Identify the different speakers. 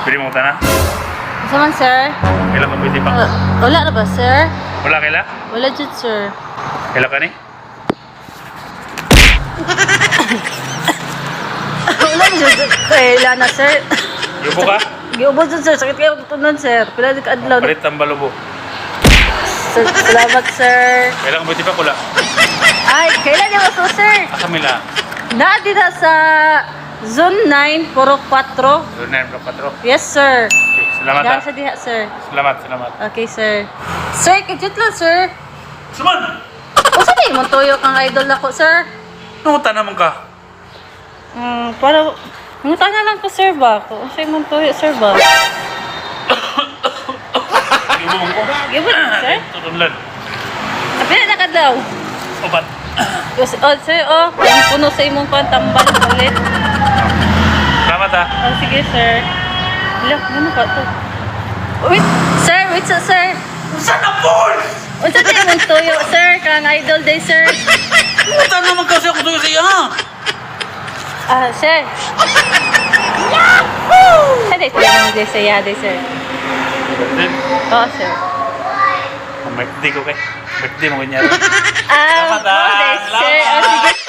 Speaker 1: Pwede mo na?
Speaker 2: Unsa man, sir?
Speaker 1: Kaila ka pwede pa?
Speaker 2: Wala na ba, sir?
Speaker 1: Wala kaila?
Speaker 2: Wala jud, sir.
Speaker 1: Kaila ka ni?
Speaker 2: Wala jud. Kaila na, sir.
Speaker 1: Yubo ka?
Speaker 2: Giubos jud, sir. Sakit kayo tunan, sir. Pila di ka adlaw.
Speaker 1: Palit ang balubo.
Speaker 2: Sir, salamat, sir.
Speaker 1: Kaila ka pwede pa kula?
Speaker 2: Ay, kailan niyo so, sir?
Speaker 1: Asa mila?
Speaker 2: Na dito sa Zone 9, Puro 4.
Speaker 1: Zone 9, Block 4.
Speaker 2: Yes, sir.
Speaker 1: Okay, salamat
Speaker 2: Dahil
Speaker 1: ah.
Speaker 2: sa diha, sir.
Speaker 1: Salamat, salamat.
Speaker 2: Okay, sir. Sir, kajut lang, sir.
Speaker 1: Suman!
Speaker 2: Unsa na imong tuyo kang idol nako, sir?
Speaker 1: Nungutan naman ka.
Speaker 2: Para Munta na lang ko, sir, ba? Kung unsa imong tuyo, sir, ba?
Speaker 1: Yubo mo ko.
Speaker 2: Gibot, sir.
Speaker 1: Turunlan.
Speaker 2: Apila na ka daw.
Speaker 1: Upat.
Speaker 2: Oh, sir, oh. Ang puno sa imong kwan, tambal ulit.
Speaker 1: Salamat ah.
Speaker 2: Oh, sige, sir. Hala, ano ka to? Wait, sir, wait, sir, sir.
Speaker 1: Unsa na po?
Speaker 2: Unsa na imong tuyo, sir? Kang idol day, sir.
Speaker 1: Nungutan naman kasi ako tuyo sa iya.
Speaker 2: Ah, sir. Yahoo! Sa day, sir, day, sir, yeah, day, sir. Oo, sir.
Speaker 1: Ang birthday ko kay. Birthday mo kanya.
Speaker 2: Ah,
Speaker 1: Salamat, ah.
Speaker 2: oh, day, sir.
Speaker 1: Salamat.
Speaker 2: Oh, sige.